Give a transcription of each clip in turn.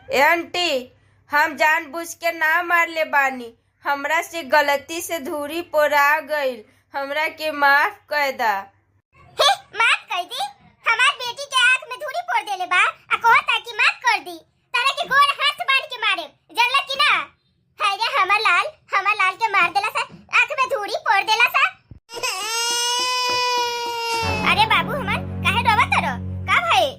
ए aunty, हम जानबूझ के ना मारले बानी, हमरा से गलती से धूरी पोरा गईल, हमरा के माफ कर दा। हे, माफ कर दी? हमार बेटी के आंख में धूरी फोड़ देले बा आ कहता कि माफ कर दी। तारा के गोर हाथ बांध के मारे जानला कि ना? हाय रे हमार लाल, हमार लाल के मार देला सा, आंख में धूरी फोड़ देला सा। अरे बाबू हमार, काहे रोवत रहो? का भाई?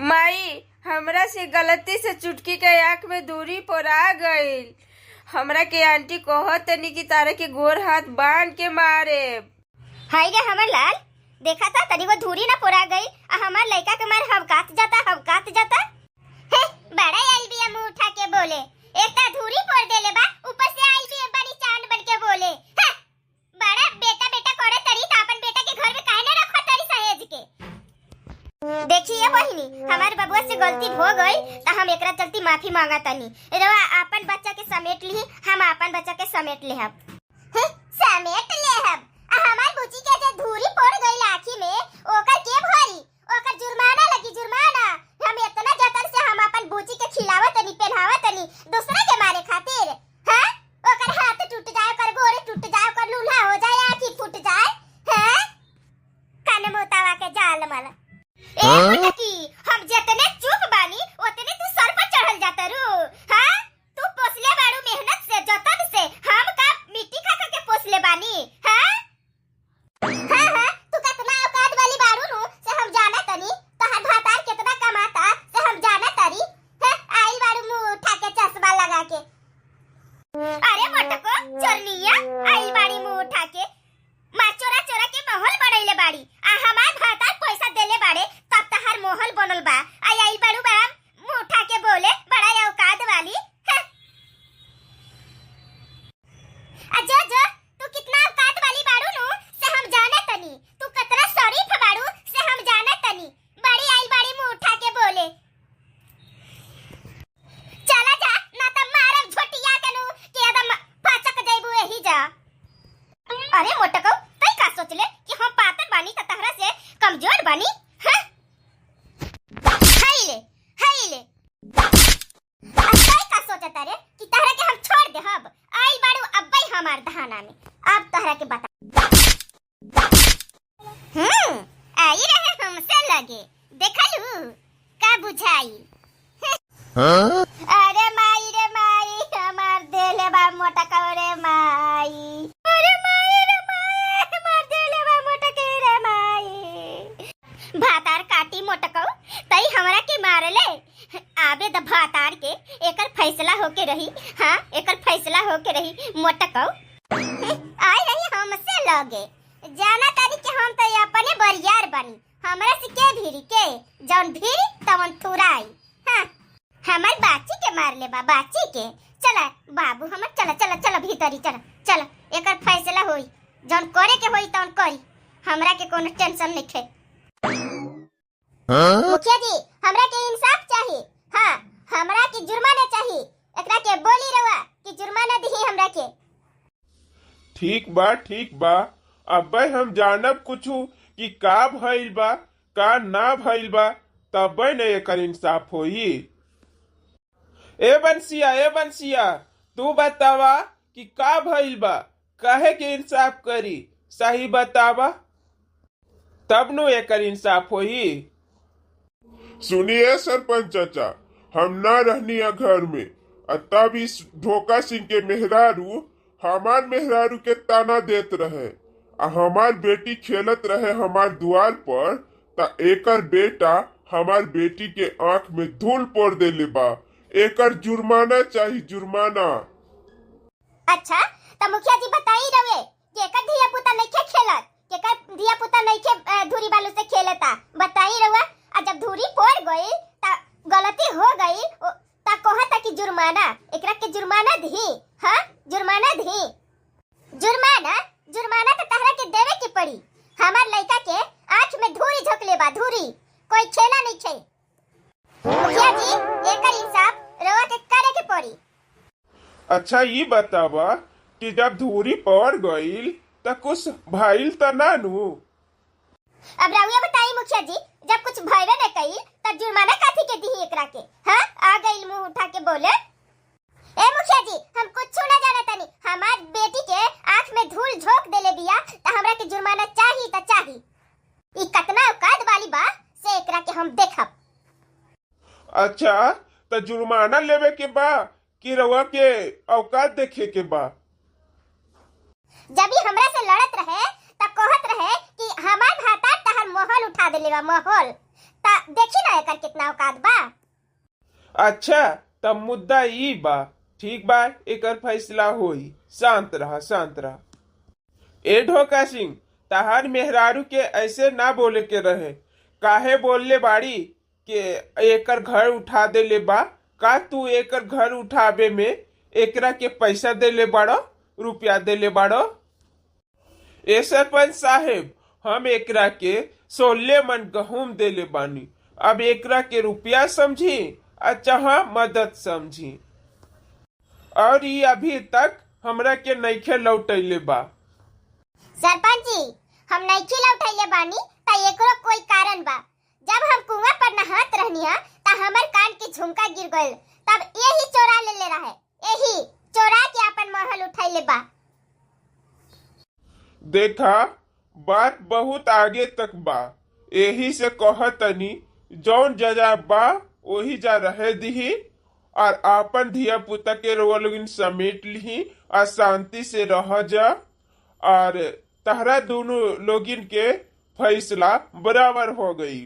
माई, हमरा से गलती से चुटकी के आंख में दूरी पोरा गईल। हमरा के आंटी कहत तनी कि तारा के गोर हाथ बांध के मारे। हाय रे हमार लाल, देखा था तनी वो धूरी ना पोरा गई आ हमार लड़का के मार हवकात जाता, हवकात जाता। हे, बड़ा आइल बिया मुंह उठा के बोले। एक ता धूरी फोड़ देले बा, ऊपर से आइल बिया बड़ी चांद बन के बोले। हाँ, बड़ा बेटा बेटा करे तरी त अपन बेटा के घर में काहे ना रखो तरी सहेज के। देखिए बहिनी, हमार बबुआ से गलती हो गई त हम एकरा चलती माफी मांगा तनी। रवा अपन बच्चा के समेट ली, हम अपन बच्चा के समेट लेहब। हे, समेट लेहब? आ हमार बुची के जे धूरी पड़ गई आँखी में, ओकर के भरी? ओकर जुर्माना लगी, जुर्माना। हम इतना जतन से हम अपन बुची के खिलावत तनी, पहनावत तनी, दूसरा के मारे खातिर? हां, ओकर हाथ टूट जाए, ओकर गोरे टूट जाए, ओकर लूल्हा हो जाए, आँखी फूट जाए। हां, कान मोतावा के जाल माला। ए मोटकी, हम जितने चुप बानी उतने तू सर पर चढ़ल जाता रू। हां, तू पोसले बाड़ू मेहनत से, जतन से, हम का मिट्टी खा खा के पोसले बानी? हां हाँ हाँ, तू कितना औकात वाली बाड़ू नु से हम जाना तनी। तोहर भातार कितना कमाता से हम जाना तरी। हाँ, आई बाड़ू मुंह उठा के चश्मा लगा के। अरे मोटको चोरनिया, आई बाड़ी मुंह उठा के। माँ चोरा चोरा के महल बनैले बाड़ी आ हमार भातार पैसा देले बाड़े तब तहार मोहल बनल बा। आई आई बाड़ू बा मुंह उठा के बोले बड़ा औकात वाली। हाँ। आ जो जो तू कितना औकात वाली बाड़ू नु से हम जाना तनी। तू कतना शरीफ बाड़ू से हम जाना तनी। बड़ी आई बाड़ी मुंह उठा के बोले। चला जा ना त मारब झोटिया के नु के एकदम पाचक जइबू एही जा। अरे मोटकौ, तई का सोचले कि हम पातर बानी त तहरा से कमजोर बानी? हां, हाय ले, हाय ले। आ तई का सोचता रे कि तहरा के हम छोड़ देहब? आई बाड़ू अब्बई हमार दहाना में, अब तहरा के बता। आई रहे हमसे लगे, देखलू का बुझाई? अरे माई रे माई, हमार देले बा मोटा रे माई। अरे माई रे माई, हमार देले बा मोटा के रे माई। भातार काटी मोटकौ, तई हमरा के मारले। आबे द भातार के, एकर फैसला होके रही। हाँ, एकर फैसला होके रही मोटकौ। आई रही हमसे लगे, जाना तारी कि हम तो अपने बरियार बनी, हमरा से के भीरी के जौन भीरी तवन थुराई। हाँ, हमार बाची के मार ले बा, बाची के। चला बाबू हमर, चला चला चला भीतरी चला चला, एकर फैसला होई, जौन करे के होई तौन करी, हमरा के कोनो टेंशन नहीं खे। मुखिया जी, हमरा के इंसाफ चाहिए। हाँ, हमरा के जुर्माना चाहिए। एकरा के बोली रवा कि जुर्माना दिही हमरा के। ठीक बा, ठीक बा। अब्बे हम जानब कुछु कि का भइल बा, का ना भइल बा, तबे न एकर इंसाफ होई। ए बंसिया, ए बंसिया, तू बतावा कि का भइल बा, काहे के इंसाफ करी? सही बतावा तब नु एकर इंसाफ होई। सुनिए सरपंच चाचा, हम ना रहनी घर में आ तब इस धोखा सिंह के मेहरारू हमार मेहरारू के ताना देत रहे आ हमार बेटी खेलत रहे हमार द्वार पर, ता एकर बेटा हमार बेटी के आंख में धूल पोर देले बा। एकर जुर्माना चाही, जुर्माना। अच्छा त मुखिया जी बताई रवे, केकर धिया पुता नइखे खेलत, केकर धिया पुता नइखे धूरी बालू से खेलता? बताई रवा। आ जब धूरी पड़ गई त गलती हो गई त कहता कि जुर्माना, एकरा के जुर्माना दी। हां, जुर्माना दी। जुर्माना, जुर्माना त तहरा के देवे के पड़ी। हमार लइका के आंख में धूरी झोंकले बा, धूरी कोई खेला नहीं खे। मुखिया जी, एकर इंसाफ रवा के करे के पड़ी। अच्छा ये बतावा कि जब धूरी पड़ गईल त कुछ भइल त ना नु? अब राउया बताई मुखिया जी, जब कुछ भइबे न कई तब जुर्माना काथी के? के दी एकरा के। हां आ गइल मुंह उठा के बोले। ए मुखिया जी हम कुछ ना जाना तनी, हमार बेटी के आंख में धूल झोंक देले बिया त हमरा के जुर्माना चाही त चाही। ई कतना औकात वाली बा से एकरा के हम देखब। अच्छा त जुर्माना लेवे के बा कि रउआ के औकात देखे के बा? जब ही हमरा से लड़त रहे त कहत रहे कि हमार भाता तहर मोहल उठा देले बा मोहल, त देखी ना एकर कितना औकात बा। अच्छा त मुद्दा ई बा, ठीक बा, एकर फैसला होई। शांत रहा शांत रहा। ए ढोका सिंह, तहार मेहरारू के ऐसे ना बोले के रहे। काहे बोलले बाड़ी के एकर घर उठा देले बा? का तू एकर घर उठावे में एकरा के पैसा देले बाड़ो, रुपया देले बाड़ो? ए सरपंच साहेब, हम एकरा के 16 मन गहूम देले बानी। अब एकरा के रुपया समझी अच्छा हाँ मदद समझी। और ये अभी तक हमरा के नइखे लौटैले बा। सरपंच जी हम नइखे लौटैले बानी त एकरो कोई कारण बा। जब हम कुआं पर नहात रहनी हा त हमर कान के झुमका गिर गइल, तब यही चोरा लेले रहे, यही चोरा के अपन महल उठैले बा। देखा बात बहुत आगे तक बा, यही से कहतनी जौन जजा बा वही जा रहे दिही और आपन धिया पुता के रउआ लोगिन समेट लिही और शांति से रह जा। और तहरा दोनों लोगिन के फैसला बराबर हो गई,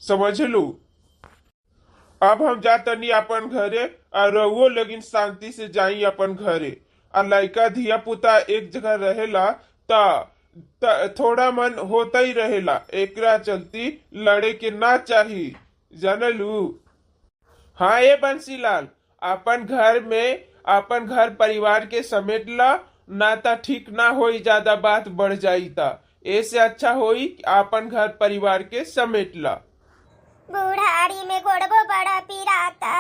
समझ लू। अब हम जातनी अपन घरे और रउओ लोगिन शांति से जाई अपन घरे। और लड़का धिया पुता एक जगह रहेला त थोड़ा मन होता ही रहेला, एकरा चलती लड़े के ना चाही, जानलू। हाँ ये बंसीलाल, अपन घर में अपन घर परिवार के समेट ला, ना ता ठीक ना होई, ज्यादा बात बढ़ जाई ता। ऐसे अच्छा होई कि अपन घर परिवार के समेट ला। बुढ़ाड़ी में गोड़बो बड़ा पीराता।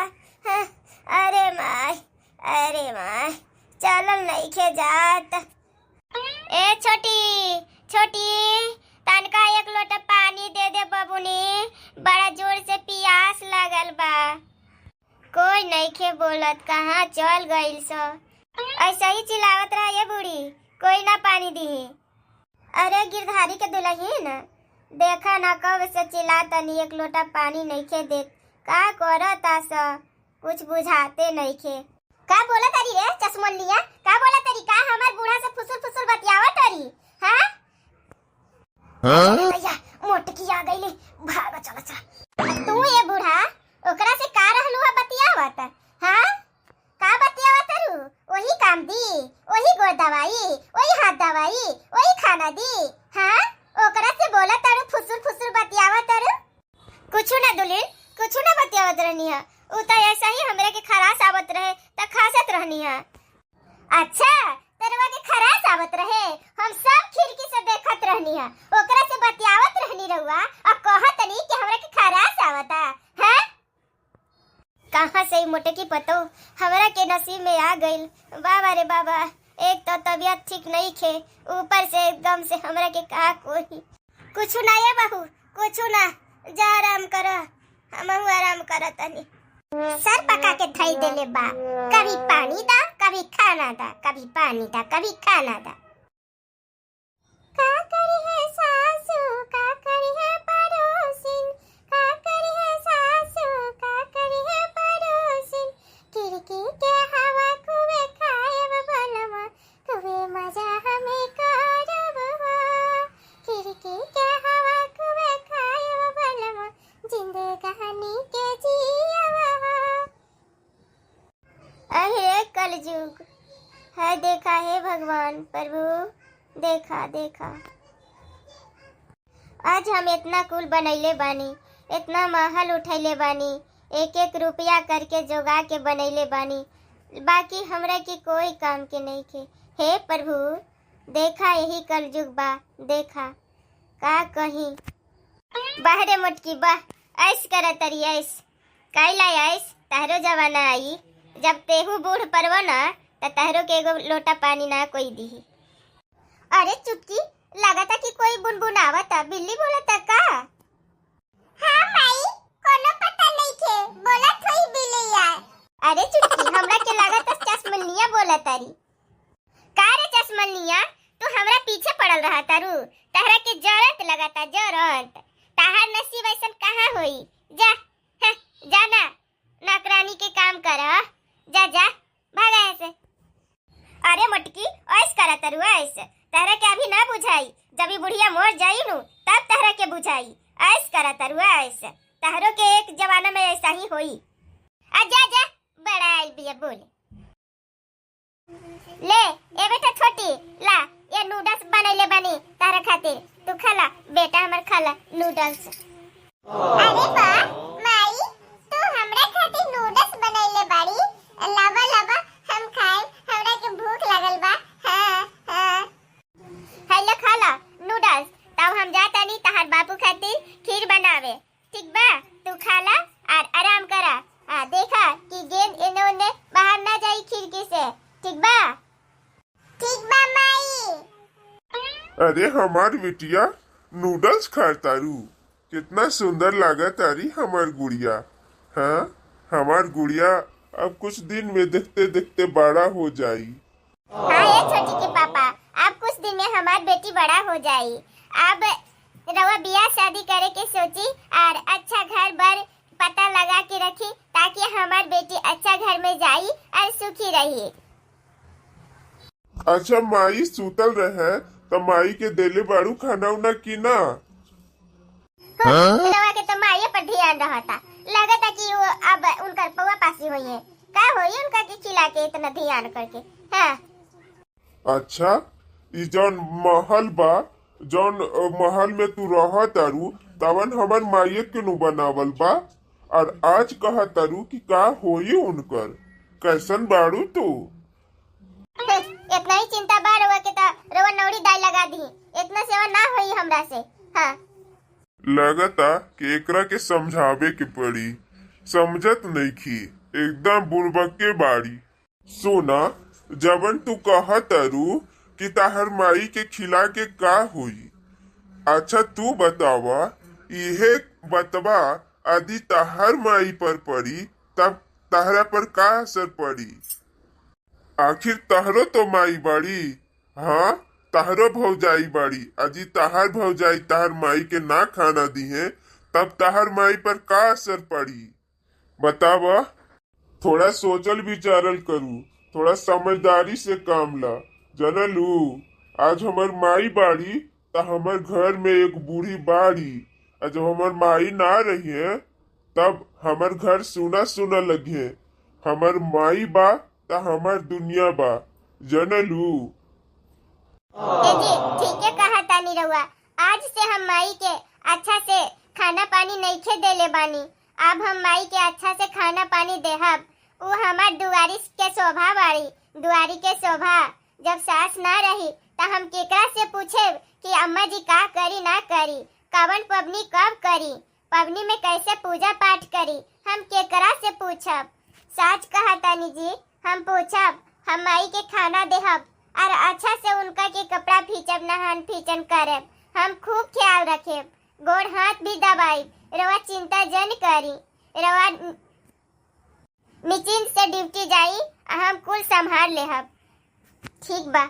हाँ, अरे माय अरे माय चलल नइखे जात। ए छोटी छोटी तनका एक लोटा पानी दे दे बबुनी, बड़ा जोर से प्यास लागल बा। कोई नइखे बोलत, कहाँ चल गइल सो। ऐसा ही चिल्लावत रहा ये बूढ़ी, कोई ना पानी दीही। अरे गिरधारी के दुल्हन देखा ना कब से चिल्ला तनी, एक लोटा पानी नइखे देत, का करता स कुछ बुझाते नइखे। का बोला तारी रे चश्मन लिया, का बोला तारी, का हमार बूढ़ा से फुसुर फुसुर बतियावत तारी? हां भैया मोटकी आ गईले, भाग चला चला। तू ये बूढ़ा ओकरा से का रहलू है बतियावत? हां का बतियावत रू? वही काम दी, वही गोड़ दवाई, वही हाथ दवाई, वही खाना दी। हां ओकरा से बोला तारू फुसुर फुसुर बतियावत तारू। कुछ ना दुलिन, कुछ ना बतियावत रहनी है, उ त ऐसा ही हमरे के खरास आवत रहे त खासत रहनी है। अच्छा तरवा के खरास आवत रहे, हम सब खिड़की से देखत रहनी है, ओकरा से बतियावत रहनी रहुआ और कहत नहीं कि हमरा के खरास आवता हैं। कहाँ से मोटे की पतो हमरा के नसीब में आ गइल। बाबा रे बाबा, एक तो तबीयत ठीक नहीं खे, ऊपर से एकदम से हमरा के का कोई कुछ ना। ये बहू कुछ ना, जा आराम कर, हमहू आराम करतनी। सर पका के धई देले बा, कभी पानी दा कभी खाना दा, कभी पानी दा कभी खाना दा। का करी है सासू का करी है पड़ोसिन, का करी है सासू का करी है पड़ोसिन, खिड़की के हवा कुएं खाए बलमा, कुएं मजा हमें करब हो, खिड़की के हवा कुएं खाए बलमा, जिंदगानी के जियब हो। अरे कलयुग है, देखा है भगवान प्रभु, देखा देखा। आज हम इतना कुल बनैले बानी, इतना महल उठैले बानी, एक एक रुपया करके जोगा के बनैले बानी, बाकी हमरा के कोई काम के नहीं खे। हे प्रभु देखा, यही कलयुग बा, देखा का कहीं। बाहरे मोटकी बा, ऐस कर तरी ऐस कैला ऐस, तहरो जमाना आई जब तेहू बूढ़ परव ना त तहरो के एगो लोटा पानी ना कोई दीही। अरे चुटकी लगता कि कोई बुनबुनावता, बिल्ली बोलता का? हाँ माई, कोनो पता बैठल रहा तारू, तहरा के जरत लगाता जरत। ताहार नसीब ऐसन कहाँ होई? जा, हं, जा ना, नौकरानी के काम कर। जा जा, भागा ऐसे। अरे मोटकी, ऐस करा तारू ऐस। तहरा के अभी ना बुझाई, जब ई बुढ़िया मर जाई नु तब तहरा के बुझाई। ऐस करा तारू ऐस, तहरो के एक जमाना में ऐसा ही होई। आ जा जा, बड़ा आइल बिया बोले। ले ए बेटा छोटी, ला ये नूडल्स बनैले बानी तारा खातिर, तू खाला बेटा, हमर खाला नूडल्स। अरे बा माई, तू हमरा खातिर नूडल्स बनैले बाड़ी? लाबा लाबा, हम खाए, हमरा के भूख लागल बा। हां हां, हेलो, खाला नूडल्स। तब हम जातानी तहार बापू खातिर खीर बनावे, ठीक बा? तू खाला और आराम करा। आ देखा कि गेंद एने ओने बाहर ना जाई खिड़की से, ठीक बा? ठीक बा माई। अरे हमार बिटिया नूडल्स खा तारू, कितना सुंदर लागा तारी हमार गुड़िया। हाँ, हमार गुड़िया अब कुछ दिन में देखते देखते बड़ा हो जाई। हाँ ये छोटी के पापा, अब कुछ दिन में हमार बेटी बड़ा हो जाई। अब रवा बियाह शादी करे के सोची और अच्छा घर बर पता लगा के रखी, ताकि हमार बेटी अच्छा घर में जाई और सुखी रही। अच्छा माई सुतल रहे तो माई के देले बाड़ू खाना उना की ना? रवा के तो माये पर ध्यान रहता, लगता कि वो अब उनकर पौवा पासी हुई है का होई उनका के खिला के इतना ध्यान करके। हाँ। अच्छा ई जौन महल बा, जौन महल में तू रह तारू, तवन हमर माइये के नु बनावल बा, और आज कहा तारू कि का होई उनकर? कैसन बाड़ू तू? इतना ही चिंता बा रवा के तो रवा नौड़ी दाई लगा दी, इतना सेवा ना होई हमरा से। हाँ। लगता कि एकरा के समझावे के पड़ी, समझत नइखी, एकदम बुड़बक के बाड़ी। सोना, जबन तू कहा तारू कि ताहर माई के खिला के का होई, अच्छा तू बतावा, इहे बतवा आदि ताहर माई पर पड़ी तब ताहरा पर का असर पड़ी? आखिर तहरो तो माई बाड़ी, हाँ ताहरो भौजाई बाड़ी। अजी ताहर भौजाई ताहर माई के ना खाना दी है तब ताहर माई पर का असर पड़ी? बतावा। थोड़ा सोचल विचारल करू, थोड़ा समझदारी से काम ला। जनलू, आज हमर माई बाड़ी त हमर घर में एक बूढ़ी बाड़ी, और जब हमर माई ना रही है तब हमर घर सुना सुना लगे। हमर माई बा त हमर दुनिया बा, जनलू। ए जी, ठीक है कहा तानी रहुआ। आज से हम माई के अच्छा से खाना पानी नइखे देले बानी, अब हम माई के अच्छा से खाना पानी देहब। उ हमार दुआरी के शोभा बाड़ी, दुआरी के शोभा। जब सास ना रही त हम केकरा से पूछेब कि अम्मा जी का करी ना करी, कवन पबनी कब करी, पबनी में कैसे पूजा पाठ करी, हम केकरा से पूछब? सच कहा तानी जी, हम पूछब। हम माई के खाना देहब और अच्छा से उनका के कपड़ा फीचब, नहान फीचन करब, हम खूब ख्याल रखेब, गोड़ हाथ भी दबाई। रवा चिंता जन करी, रवा निश्चिंत से ड्यूटी जाई, हम कुल संभाल लेहब। ठीक बा।